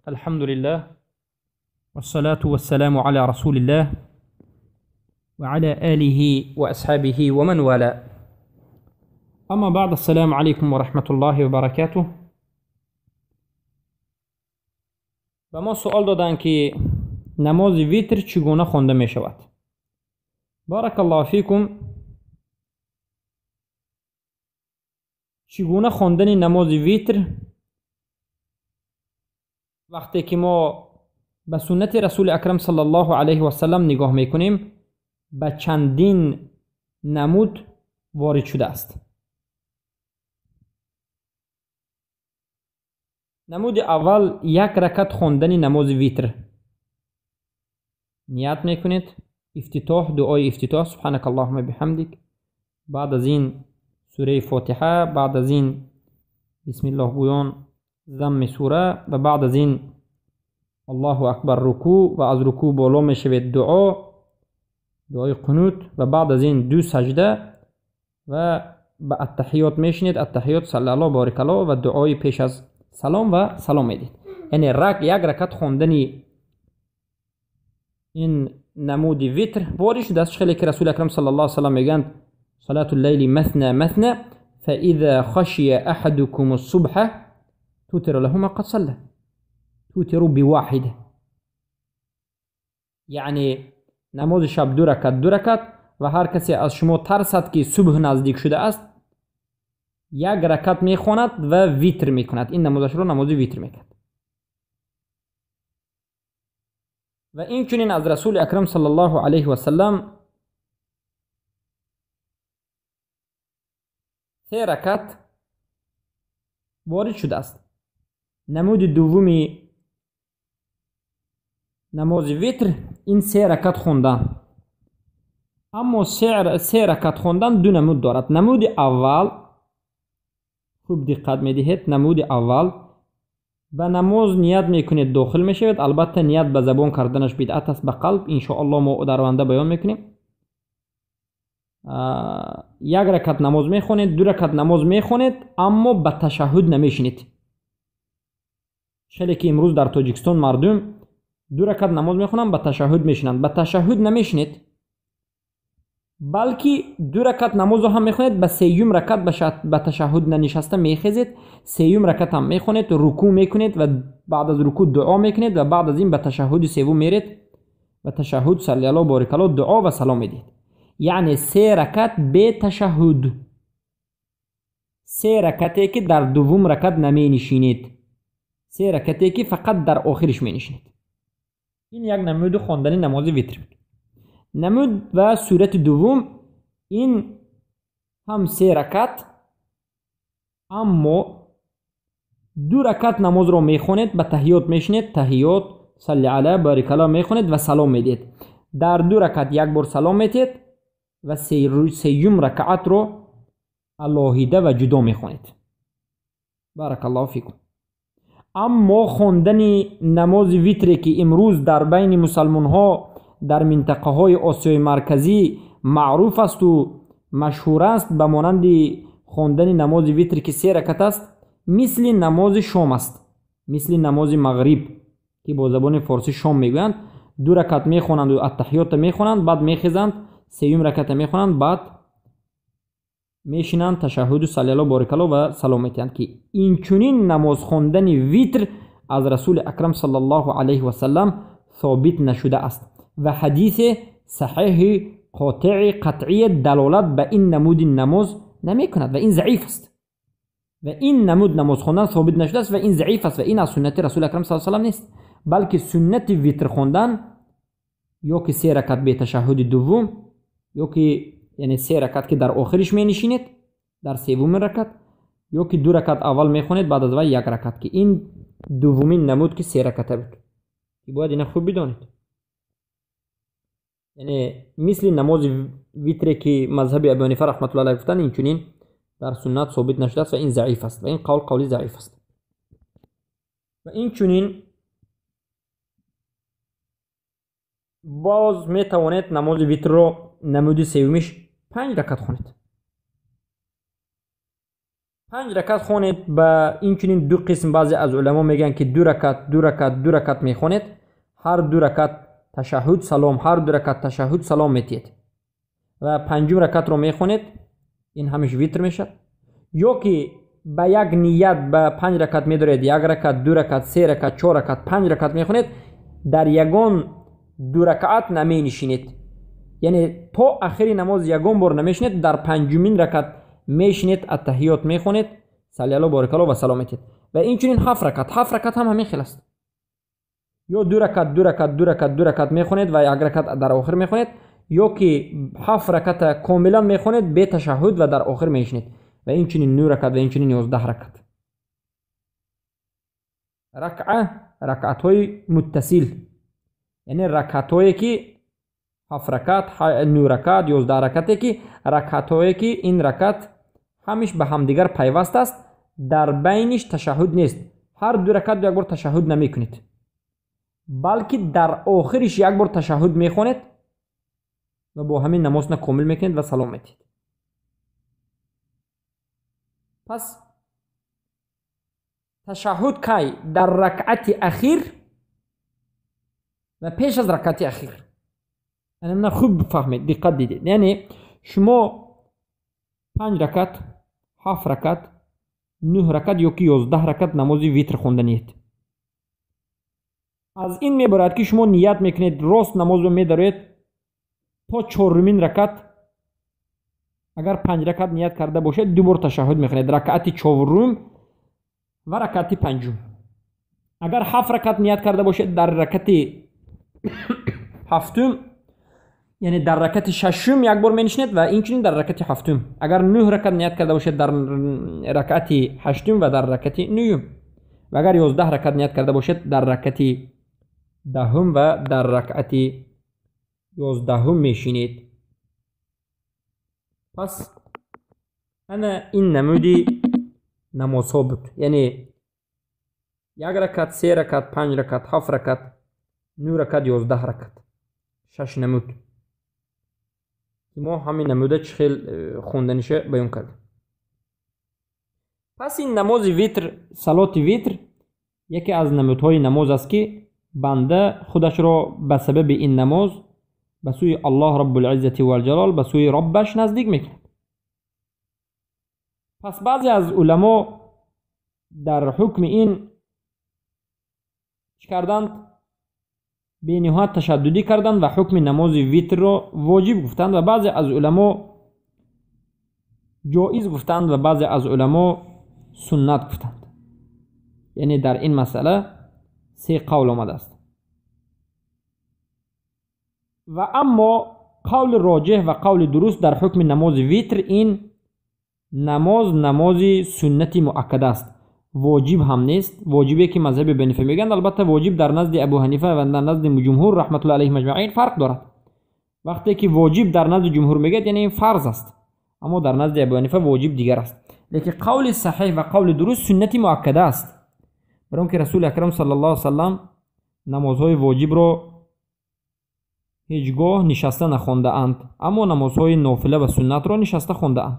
الحمد لله والصلاة والسلام على رسول الله وعلى آله وأصحابه ومن والاه. أما بعد، السلام علیکم و رحمة الله و برکاته. به ما سوال دادن که نماز ویتر چگونه خوانده می شود. بارک الله فیکم. چگونه خواندن نماز ویتر وقتی که ما به سنت رسول اکرم صلی الله علیه و سلم نگاه میکنیم به چندین نمود وارد شده است. نمود اول، یک رکعت خواندن نماز ویتر. نیت میکنید، افتتاح، دعای افتتاح سبحانك اللهم بحمدک، بعد از این سوره فاتحه، بعد از این بسم الله گویان ضم سوره و بعد از این الله اکبر رکوع و از رکوع بالا میشوید دعای قنوت و بعد از این دو سجده و به التحیات میشینید، التحیات صلی الله بارک الله و دعای پیش از سلام و سلام میدید. یعنی یک رکعت خواندن این نمود ویتر وارد شده است. خیلی که رسول اکرم صلی الله علیه و سلم میگند صلاة الليل مثنى مثنى فإذا خشي أحدكم الصبح توتر له ما قد صلى، توتر بواحدة. یعنی نماز شب دو رکعت دو رکعت و هر کسی از شما ترسد که صبح نزدیک شده است یک رکعت میخواند و ویتر میکند. این نمازش رو نماز ویتر میکند. و این چنین از رسول اکرم صلی الله علیه و سلم سه رکعت وارد شده است. نمود دومی نماز ویتر این سه رکعت خواندن. اما سه رکعت خواندن دو نمود دارد. نمود اول، خوب دقت میدهید، نمود اول به نماز نیت میکنید داخل میشوید. البته نیت به زبان کردنش بدعت است، به قلب انشاءالله ما در آینده بیان میکنیم. یک رکعت نماز میخونید، دو رکعت نماز میخونید، اما به تشهد نمیشینید. خیلی که امروز در تاجیکستان مردم دو رکعت نماز میخونن به تشهد میشینند، به تشهد نمیشینید، بلکه دو رکعت نماز هم میخونید، به سیوم رکعت به تشهد ننشسته میخیزید، سیوم رکعت هم میخونید، رکوع میکنید و بعد از رکوع دعا میکنید و بعد از این به تشهد سوم میرید و تشهد صلی الله بارک الله دعا و سلام میدید. یعنی سه رکعت به تشهد، سه رکعتی که در دوم رکعت نمی نشینید، سه رکعتی که فقط در آخرش می نشینید. این یک نمود خواندن نماز ویتر بود. نمود و صورت دوم این هم سه رکعت، اما دو رکعت نماز رو میخونید، به تحیات میشینید، تحیات صلی علی بارک الله میخونید و سلام میدید. در دو رکعت یک بار سلام میدید و سیوم رکعت رو علاهیده و جدا میخونید. بارک الله فیکم. اما خواندن نماز ویتری که امروز در بین مسلمان ها در منطقه های آسیای مرکزی معروف است و مشهور است، به مانند خواندن نماز ویتر که سه رکعت است، مثل نماز شام است، مثل نماز مغرب که با زبان فارسی شام میگویند. دو رکعت میخوانند و التحیات میخوانند، بعد میخیزند سیوم رکعت میخوانند، بعد میشینند تشهد صلی الله بارک الله و سلام میدهند. که این چنین نماز خواندن ویتر از رسول اکرم صلی الله علیه و سلم ثابت نشده است و حدیث صحیح قاطع قطعی دلالت به این نمود نماز نمی کند و این ضعیف است و این نمود نماز خواندن ثابت نشده است و این ضعیف است و این از سنت رسول اکرم صلی الله علیه و سلم نیست، بلکه سنت ویتر خواندن یا که سه رکعت به تشهد دوم، یا که یعنی سه رکعت که در آخرش می نشینید در سوم رکعت، یا که دو رکعت اول می خونید بعد از وی یک رکعت، که این دومین نمود که سه رکعت بود که باید اینا خوب بدانید. یعنی مثل نماز ویتر که مذهب ابو حنیفه رحمت الله علیه گفتن، این چنین در سنت ثابت نشده است و این ضعیف است و این قول قولی ضعیف است. و این چنین باز می توانید نماز ویتر رو نمود سومیش 5 رکعت خونید. 5 ракат хонед, ба инчунин ду қисм баъзе аз уламо мегӯянд, ки 2 ракат, 2 ракат, 2 ракат мехонед, ҳар 2 ракат ташаҳҳуд салом, ҳар 2 ракат ташаҳҳуд салом метиҳед ва панҷум ракатро мехонед, ин ҳамаш витр мешавад. Ё ки ба як ният ба 5 ракат медоред, 1 ракат, 2 ракат, 3 ракат, 4 ракат, 5 ракат мехонед, дар ягон 2 ракат наменишинед, яъне то ахири намоз ягон бор намешинед, дар панҷумин ракат мешинед, аттаҳиёт мехонед, салли алло борикалло ва салом метиҳед. Ва инчунин 7 ракат, 7 ракат ҳам ҳамин хел аст. Ё 2 ракат, 2 ракат, 2 ракат, 2 ракат мехонед ва 1 ракат дар охир мехонед, ё ки 7 раката комилан мехонед бе ташаҳҳуд ва дар охир мешинед. Ва инчунин 9 ракат ва инчунин 11 ракат. Ракъа ракъатҳои муттасил, яъне ракъатҳое ки 7 ракат, 9 ракат, 11 ракате ки ракъатҳое ки ин ракат ҳамиш ба ҳамдигар пайваст аст, дар байниш ташаҳҳуд нест. Ҳар 2 ракат як бор ташаҳҳуд намекунед, балки дар охириш як бор ташаҳҳуд мехонед ва бо ҳамин намозна комил мекунед ва салом метиҳед. Пас ташаҳҳуд кай? Дар ракъати ахир ва пеш аз ракъати ахир. Ана хуб фаҳмед, диққат дидед. Яъне шумо 5 ракат, 7 ракат, 9 ракат ё ки 11 ракат намози витр хонданиед. Аз ин мебарад ки шумо ният мекунед, рост намозро медароед то 4-умин ракат. Агар 5 ракат ният карда бошед, 2 бор ташаҳҳуд мехонед, ракъати 4-ум ва ракъати 5-ум. Агар 7 ракат ният карда бошед, дар ракати 7-ум, яъне дар ракати 6-ум як бор менишинед ва инчунин дар ракати 7-ум. Агар 9 ракат ният карда бошед, дар ракати 8-ум ва дар ракати 9-ум. Ва агар 11 ракат ният карда бошед, дар ракати 10-ум ва дар ракати 11-ум мешинед. Пас ана ин намуди намозҳо буд, яъне 1 ракат, 3 ракат, 5 ракат, 7 ракат, 9 ракат, 11 ракат, 6 намуд. Мо ҳамин намуда чӣ хел хонданиша баён кардем. Пас ин намози витр, салоти витр яке аз намудҳои намоз аст, ки банда худашро ба сабаби ин намоз ба сӯи Аллоҳ Раббул-Иззати вал-Ҷалол, ба сӯи Роббаш наздик мекунад. Пас баъзе аз уламо дар ҳукми ин чӣ карданд? Бениҳоят ташаддудӣ карданд ва ҳукми намози витрро воҷиб гуфтанд, ва баъзе аз уламо ҷоиз гуфтанд ва баъзе аз уламо суннат гуфтанд. Яъне дар ин масъала 3 қавл омадааст. Ва аммо қавли роҷеҳ ва қавли дуруст дар ҳукми намози витр ин намоз намози суннати муаккада аст, воҷиб ҳам нест. Воҷибе ки мазҳаби Абу Ҳанифа мегӯянд, албатта воҷиб дар назди Абу Ҳанифа ва дар назди ҷумҳур раҳматуллоҳи алайҳим аҷмаин фарқ дорад. Вақте ки воҷиб дар назди ҷумҳур мегӯяд, яъне ин фарз аст, аммо дар назди Абу Ҳанифа воҷиб дигар аст. Лекин қавли саҳиҳ ва қавли дуруст суннати муаккада аст, барои он ки Расули акрам саллаллоҳу алайҳи васаллам намозҳои воҷибро ҳеҷ гоҳ нишаста нахондаанд, аммо намозҳои нофила ва суннатро нишаста хондаанд.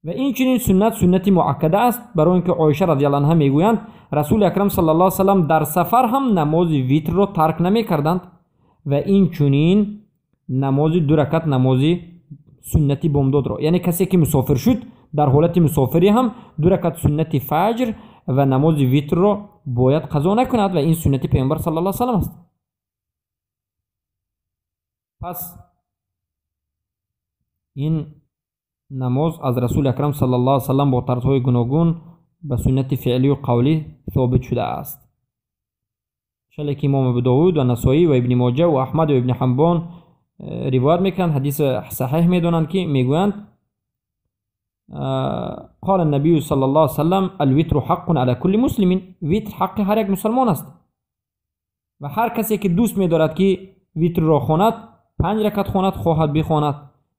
Ва инчунин суннат суннати муаккада аст, барои он ки Оиша радиаллоҳу анҳа мегӯянд, Расули акрам саллаллоҳу алайҳи васаллам дар сафар ҳам намози витрро тарк намекарданд ва инчунин намози 2 ракат намози суннати бомдодро, яъне касе ки мусофир шуд дар ҳолати мусофирӣ ҳам 2 ракат суннати фаҷр ва намози витрро бояд қазо накунад ва ин суннати паёмбар саллаллоҳу алайҳи васаллам аст. Пас ин намоз аз Расули акрам саллаллоҳу алайҳи васаллам бо тарзҳои гуногун ба суннати феълию қавлӣ собит шудааст. Шале ки имом Абу Довуд ва Насоӣ ва Ибни Моҷа ва Аҳмад ва Ибни Ҳамбон ривоят мекунанд, ҳадиси саҳиҳ медонанд, ки мегӯянд: قال النبي صلى الله عليه وسلم الوتر حق على كل مسلم. ویتر حق هر یک مسلمان است و هر کسی که دوست می‌دارد که ویتر را خواند، 5 رکعت خواند خواهد بخواند،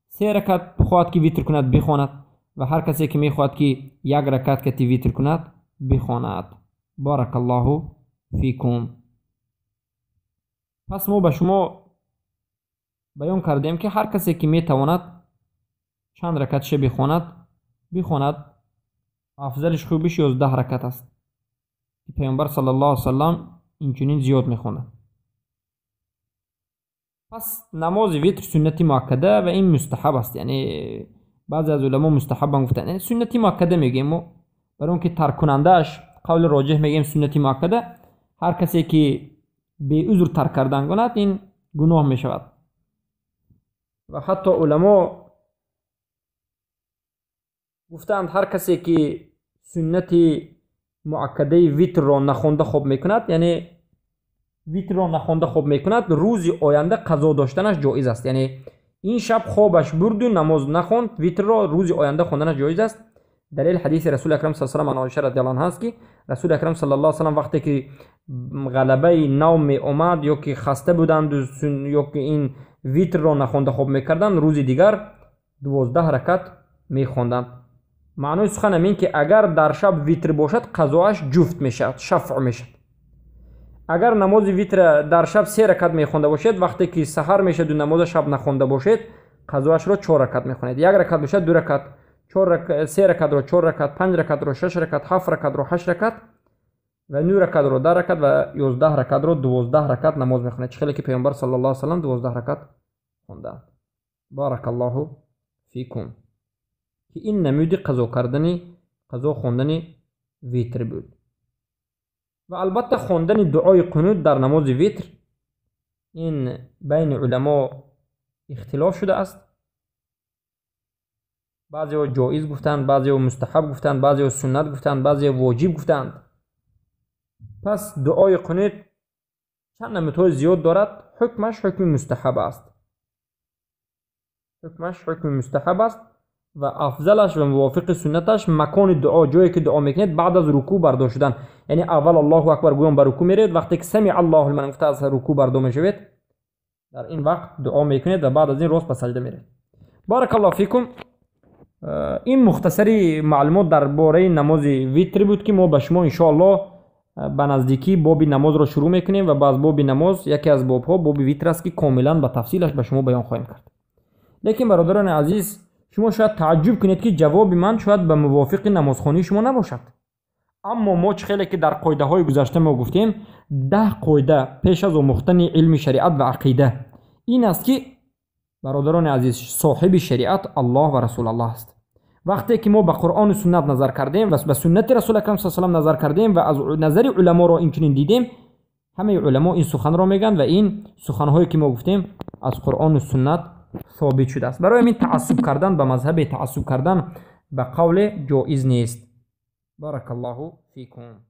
3 رکعت خواهد که ویتر کند بخواند، و هر کسی که میخواهد که 1 رکعت کتی ویتر کند بخواند. بارک الله فیکم. پس ما به شما بیان کردیم که هر کسی که میتواند چند رکعت شه بخواند бихонад. Афзалиш хубиш 11 ракат аст, ки Паёмбар саллаллоҳу алайҳи васаллам инчунин зиёд мехонад. Пас намози витр суннати муаккада ва ин мустаҳаб аст. Яъне баъзе аз уламо мустаҳабам гуфтанд, яъне суннати муаккада мегӯем мо, барои он ки тарккунандааш қавли роҷеҳ мегӯем суннати муаккада. Ҳар касе ки беузр тарк кардан кунад, ин гуноҳ мешавад. Ва ҳатто уламо гуфтаанд, ҳар касе ки суннати муаккадаи витрро нахонда хоб мекунад, яъне витрро нахонда хоб мекунад, рӯзи оянда қазо доштанаш ҷоиз аст. Яъне ин шаб хобаш бурду намоз нахонд, витрро рӯзи оянда хонданаш ҷоиз аст. Далел ҳадиси Расули Акрам саллаллоҳу алайҳи васаллам ан Оиша радиаллоҳу анҳа аст, ки Расули Акрам саллаллоҳу алайҳи васаллам вақте ки ғалабаи навм меомад ё ки хаста буданду ё ки ин витрро нахонда хоб мекарданд, рӯзи дигар 12 ракат мехонданд. Маънои суханам ин ки агар дар шаб витр бошад, қазоаш ҷуфт мешавад, шафъ мешавад. Агар намози витра дар шаб 3 ракат мехонда бошед, вақте ки саҳар мешаваду намоза шаб нахонда бошед, қазоашро 4 ракат мехонед. 1 ракат бошад, 2 ракат, 3 ракатро 4 ракат, 5 ракатро 6 ракат, 7 ракатро 8 ракат ва 9 ракатро 10 ракат ва 11 ракатро 12 ракат намоз мехонед. Чӣ хеле ки Паёмбар саллаллоҳу алайҳи васаллам 12 ракат хонданд. Баракаллоҳу фикум. Ки ин намуди қазо кардани, қазо хондани витр буд. Ва албатта хондани дуои қунут дар намози витр ин байни уламо ихтилоф шудааст. Баъзеҳо ҷоиз гуфтанд, баъзеҳо мустаҳаб гуфтанд, баъзеҳо суннат гуфтанд, баъзеҳо воҷиб гуфтанд. Пас дуои қунут чанд намудҳои зиёд дорад. Ҳукмаш ҳукми мустаҳаб аст. Ҳукмаш ҳукми мустаҳаб аст ва афзалаш ва мувофиқи суннаташ макони дуо, ҷое ки дуо мекунед, баъд аз рукӯъ бардошт шудан. Яъне аввал Аллоҳу акбар гӯён ба рукӯъ меравед, вақте ки самиъ Аллоҳу лиман гуфта аз рукӯъ бардо мешавед, дар ин вақт дуо мекунед ва баъд аз ин рост ба саҷда меравед. Баракаллоҳу фикум. Ин мухтасари маълумот дар бораи намози витр буд, ки мо ба шумо иншоаллоҳ ба наздикӣ боби намозро шурӯъ мекунем ва аз боби намоз яке аз бобҳо боби витр аст, ки комилан ба тафсилаш ба шумо баён хоҳем кард. Лекин бародарони азиз, шумо шояд тааҷҷуб кунед, ки ҷавоби ман шояд ба мувофиқи намозхонии шумо набошад. Аммо мо чӣ хеле ки дар қоидаҳои гузашта мо гуфтем, 10 қоида пеш аз омӯхтани илми шариат ва ақида ин аст, ки бародарони азиз, соҳиби шариат Аллоҳ ва Расулаллоҳ аст. Вақте ки мо ба Қуръону суннат назар кардем ва ба суннати Расул Акрам саллаллоҳу алайҳи васаллам назар кардем ва аз назари уламоро инчунин дидем, ҳамаи уламо ин суханро мегӯянд ва ин суханҳое ки мо гуфтем аз Қуръону суннат собит шудааст. Барои ҳамин таассуб кардан ба мазҳабе, таассуб кардан ба қавле ҷоиз нест. Баракаллоҳу фикум.